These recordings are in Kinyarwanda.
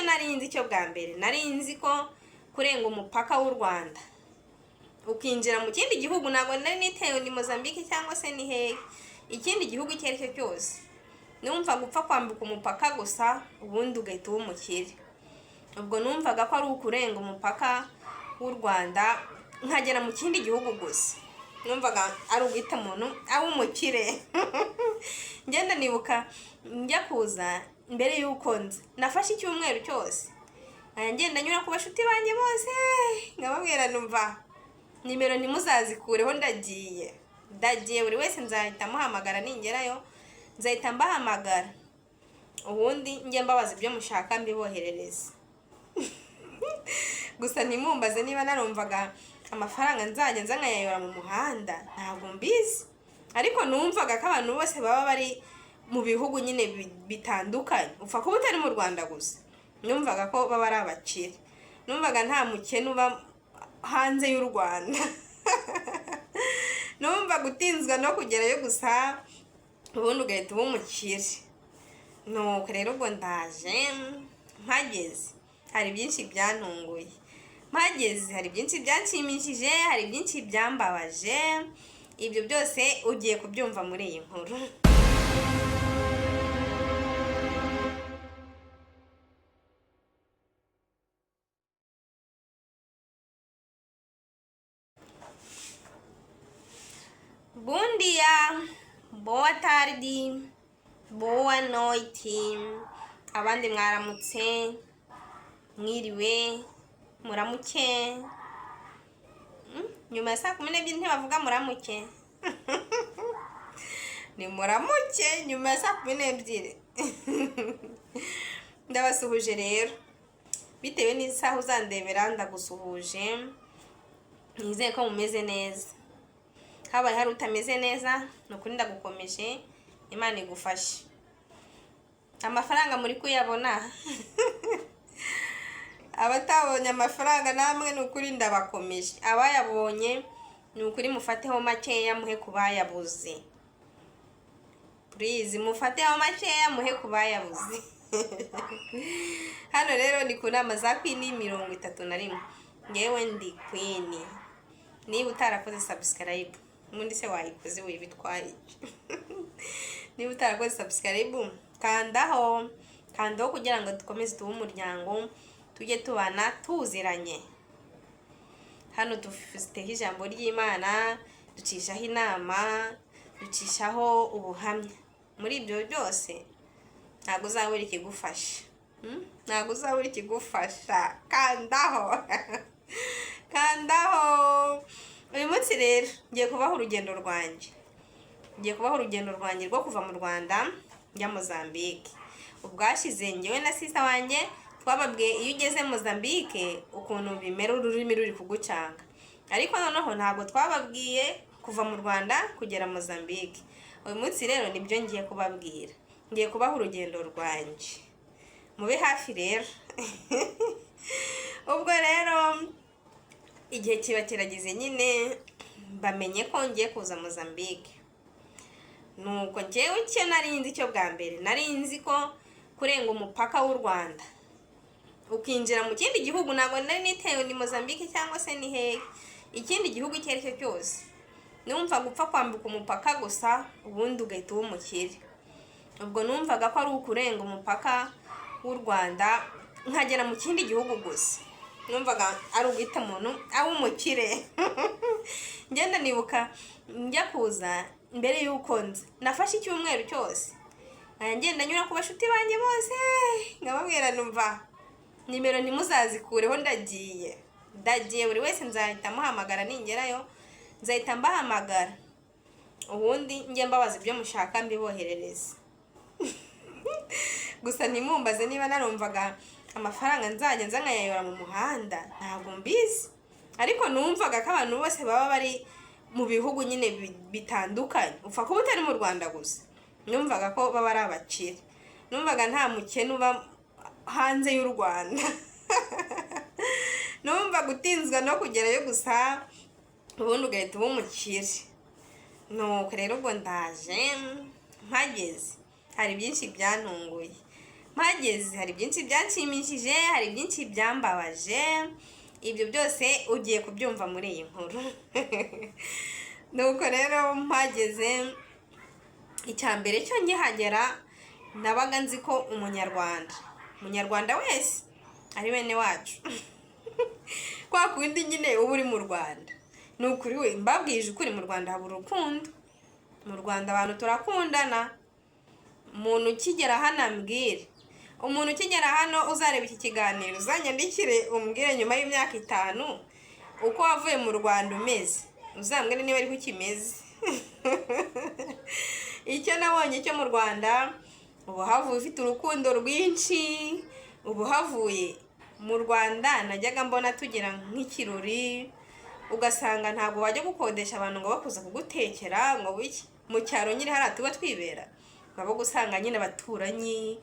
nari nzi cyo bwa mbere, nari nzi ko kurenga umupaka w'u Rwanda ukinjira mu kindi gihugu, ntabwo nari nitewe ni Mozambique cyangwa se ni hehe, ikindi gihugu icyo ari cyo cyose, numva gupfa kwambuka umupaka gusa ubundi ugahita uba umukire. Ubwo numvaga ko ari ukurenga umupaka w'u Rwanda nkagera mu kindi gihugu gusa, numvaga ari uguhita umuntu aba umukire. Ngenda nibuka njya kuza, mbere y'uko nza nafashe icyumweru cyose ngenda nyura ku bashuti banjye bose nkababwira, numva nimero ntimuzazikureho, ndagiye ndagiye, buri wese nzahita muhamagara ningerayo, nzahita mbahamagara ubundi njye mbabaza ibyo mushaka mbiboherereze. Gusa ntimumbaze niba narumvaga amafaranga nzajya nza nkayayora mu muhanda, ntabwo mbizi, ariko numvaga ko abantu bose baba bari mu bihugu nyine bitandukanye, upfa kuba utari mu Rwanda gusa, numvaga ko baba ari abakire, numvaga nta mukene uba hanze y'u Rwanda. Numva gutinzwa no kugerayo gusa ubundi ugahita uba umukire. Nuko rero ubwo ndaje mpageze, hari byinshi byantunguye, mpageze hari byinshi byanshimishije, hari byinshi byambabaje, ibyo byose ugiye kubyumva muri iyi nkuru. Bom dia, boa tarde, boa noite, abandi mwaramutse, mwiriwe, muramuke. Nyuma ya saa 12 ntibavuga muramuke, ni muramuke nyuma ya saa 12. Ndabasuhuje rero, bitewe n'isaha uzandebera ndagusuhuje, nizeye ko mumeze neza. Habaye hari utameze neza, ni ukuri ndagukomeje, Imana igufashe. Amafaranga muri kuyabona, abatabonye amafaranga namwe ni ukuri ndabakomeje, abayabonye ni ukuri mufateho makeya muhe ku bayabuze, purize mufateho makeya muhe ku bayabuze. Hano rero ni ku nama za Queen 31, ngewe ndi Queen. Niba utarakoze subscribe, ubundi se wayikoze wibitwaye iki? Niba utarakoze subscribe, kandaho, kandaho kugira ngo dukomeze tube umuryango, tujye tubana tuziranye. Hano dufiteho ijambo ry'Imana, ducishaho inama, ducishaho ubuhamya. Muri ibyo byose ntabwo uzabura ikigufasha, ntabwo uzabura ikigufasha. Kandaho, kandaho. Uyu munsi rero ngiye kubaho urugendo rwanjye, ngiye kubaho urugendo rwanjye rwo kuva mu Rwanda njya Mozambique. Ubwashize njyewe na sista wanjye twababwiye iyo ugeze Mozambique ukuntu bimera, ururimi ruri kugucanga, ariko noneho ntabwo twababwiye kuva mu Rwanda kugera Mozambique. Uyu munsi rero nibyo ngiye kubabwira, ngiye kubaho urugendo rwanjye, mube hafi rero. Ubwo rero igihe kiba kirageze nyine, bamenye ko ngiye kuza Mozambique. Nuko njyewe icyo nari nzi cyo bwa mbere, nari nzi ko kurenga umupaka w'u Rwanda ukinjira mu kindi gihugu, ntabwo nari nitewe ni Mozambique cyangwa se ni hehe, ikindi gihugu icyo ari cyo cyose, numva gupfa kwambuka umupaka gusa ubundi ugahita uba umukire. Ubwo numvaga ko ari ukurenga umupaka w'u Rwanda nkagera mu kindi gihugu gusa, numvaga ari uguhita umuntu aba umukire. Ngenda nibuka njya kuza, mbere y'uko nza nafashe icyumweru cyose ngenda nyura ku bashuti banjye bose nkababwira, numva nimero ntimuzazikureho, ndagiye ndagiye, buri wese nzahita muhamagara ningerayo, nzahita mbahamagara ubundi njye mbabaza ibyo mushaka mbiboherereze. Gusa ntimumbaze niba narumvaga amafaranga nzajya nza nkayayora mu muhanda, ntabwo mbizi, ariko numvaga ko abantu bose baba bari mu bihugu nyine bitandukanye, upfa kuba utari mu Rwanda gusa, numvaga ko baba ari abakire, numvaga nta mukene uba hanze y'u Rwanda. Numva gutinzwa no kugerayo gusa ubundi ugahita uba umukire. Nuko rero ubwo ndaje mpageze, hari byinshi byantunguye, Mpageze hari byinshi byanshimishije, hari byinshi byambabaje. Ibyo byose ugiye kubyumva muri iyi nkuru. Nuko rero mpageze, icya mbere cyo nkihagera nabaga nzi ko umunyarwanda wese ari bene wacu, kwa kundi nyine uba uri mu Rwanda. Ni ukuri we, mbabwije ukuri, mu Rwanda haba urukundo, mu Rwanda abantu turakundana. Umuntu ukigera hano ambwire, umuntu ukigera hano uzareba iki kiganiro, uzanyandikire umbwire nyuma y'imyaka 5 uko wavuye mu Rwanda umeze, uzambwire niba ariko ukimeze. Icyo nabonye cyo mu Rwanda, uba havuye ufite urukundo rwinshi. Ubu havuye mu Rwanda najyaga mbona tugira nk'ikirori, ugasanga ntabwo wajya gukodesha abantu ngo bakuza kugutekera ngo wiki. Mu cyaro nyine hariya tuba twibera, ukaba usanga nyine abaturanyi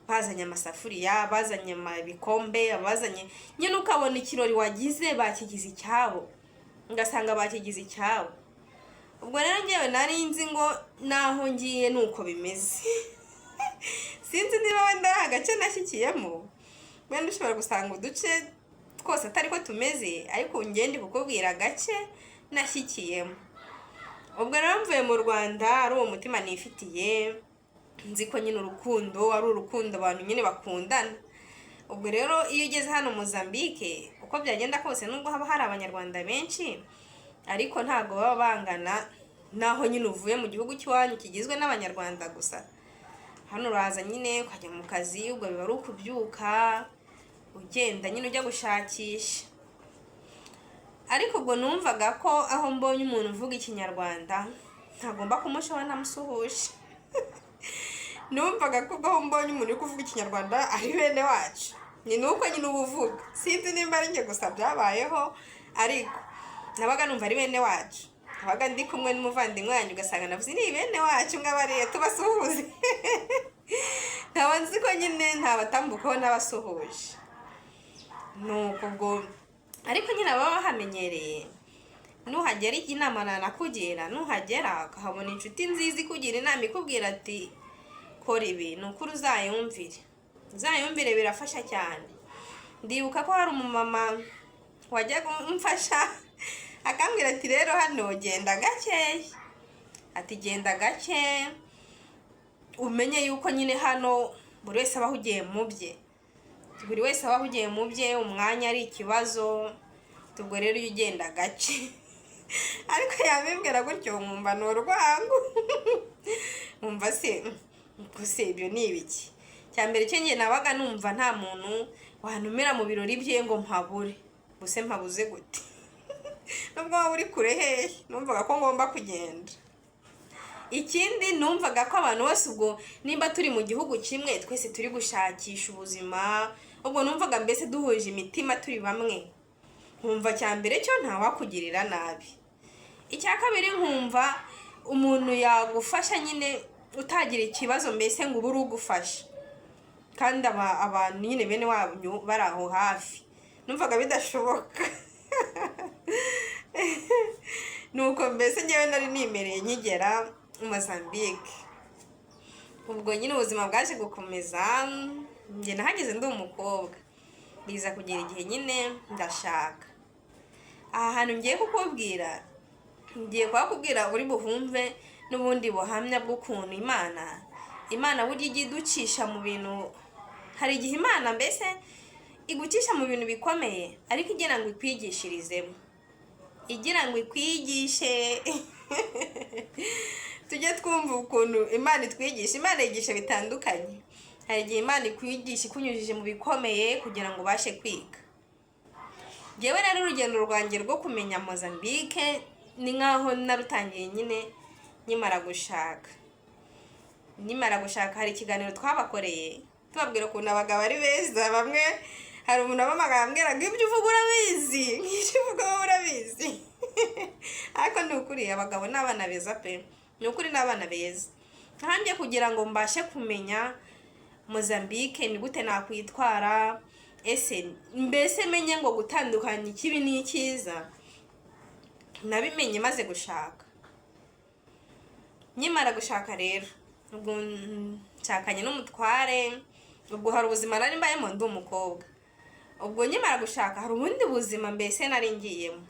bazanye amasafuriya, bazanye ibikombe, bazanye nyine, ukabona ikirori wagize bakigize icyabo, ugasanga bakigize icyabo. Ubwo rero ngewe nari nzi ngo naho ngiye ni uko bimeze. Sinzi niba wenda ari agace nashyikiyemo, wenda ushobora gusanga uduce twose atari ko tumeze, ariko ngende kukubwira agace nashyikiyemo. Ubwo rero mvuye mu Rwanda ari uwo mutima nifitiye, nzi ko nyine urukundo ari urukundo, abantu nyine bakundana. Ubwo rero iyo ugeze hano Mozambique, uko byagenda kose, nubwo haba hari Abanyarwanda benshi, ariko ntabwo baba bangana naho nyine uvuye mu gihugu cy'iwanyu kigizwe n'Abanyarwanda gusa. Hano uraza nyine ukajya mu kazi, ubwo biba ari ukubyuka ugenda nyine ujya gushakisha. Ariko ubwo numvaga ko aho mbonye umuntu uvuga Ikinyarwanda ntagomba kumushobora ntamusuhuje. Numvaga ko ubwo aho mbonye umuntu uri kuvuga Ikinyarwanda ari bene wacu, ni nuko nyine uba uvuga. Sinzi nimba ari njye gusa byabayeho, ariko nabaga numva ari bene wacu. Nabaga ndi kumwe n'umuvandimwe wanjye, ugasanga navuze ni bene wacu ngabariye tubasuhuze, nkaba nzi ko nyine ntabatambukaho ntabasuhuje. Nuko ubwo ariko nyine baba bahamenyereye. Nuhagera, inama nanakugira, nuhagera ukahabona inshuti nziza ikugira inama, ikubwira ati kora ibi, ni ukuri uzayumvire, uzayumvire, birafasha cyane. Ndibuka ko hari umumama wajyaga umfasha, akambwira ati rero hano genda gakeya, ati genda gake, umenye yuko nyine hano buri wese aba ahugiye mu bye, buri wese aba ahugiye mu bye, umwanya ari ikibazo. Ubwo rero iyo ugenda gake. Ariko yabimbwira gutyo nkumva ni urwango, nkumva se gusa ibyo ni ibiki? Cya mbere cyo njye nabaga numva nta muntu wantumira mu birori bye ngo mpabure. Gusa mpabuze gute nubwo waba uri kure hehe? Numvaga ko ngomba kugenda. Ikindi, numvaga ko abantu bose ubwo nimba turi mu gihugu kimwe, twese turi gushakisha ubuzima, ubwo numvaga mbese duhuje imitima, turi bamwe. Nkumva cya mbere cyo ntawakugirira nabi. Icya kabiri, nkumva umuntu yagufasha nyine utagira ikibazo, mbese ngo ubure ugufasha kandi abantu nyine bene wanyu bari aho hafi. Numvaga bidashoboka. Nuko mbese ngewe nari nimereye nkigera Mozambique. Ubwo nyine ubuzima bwaje gukomeza. Njye nahageze ndi umukobwa, biza kugera igihe nyine ndashaka. Aha hantu ngiye kukubwira, ngiye kuhakubwira uri buhumve n'ubundi buhamya bw'ukuntu Imana burya ijya iducisha mu bintu. Hari igihe Imana mbese igucisha mu bintu bikomeye, ariko igira ngo ikwigishirizemo, igira ngo ikwigishe. Tujye twumva ukuntu Imana itwigisha. Imana yigisha bitandukanye. Hari igihe Imana ikwigisha ikunyujije mu bikomeye kugira ngo ubashe kwiga. Ngewe rero urugendo rwanjye rwo kumenya Mozambique ni nkaho narutangiye nyine nkimara gushaka. Nkimara gushaka, hari ikiganiro twabakoreye tubabwira ukuntu abagabo ari beza. Bamwe, hari umuntu wamamagaye ambwira ngo ibyo uvuga urabizi, ibyo uvuga wowe urabizi. Ariko ni ukuri, abagabo ni abana beza pe, ni ukuri ni abana beza. Nkanjye kugira ngo mbashe kumenya Mozambique, ni gute nakwitwara, ese mbese menye ngo gutandukanya ikibi n'icyiza, nabimenye maze gushaka. Nkimara gushaka rero, ubwo nshakanye n'umutware. Ubwo hari ubuzima nari mbayemo ndi umukobwa. Ubwo nkimara gushaka, hari ubundi buzima mbese nari ngiyemo.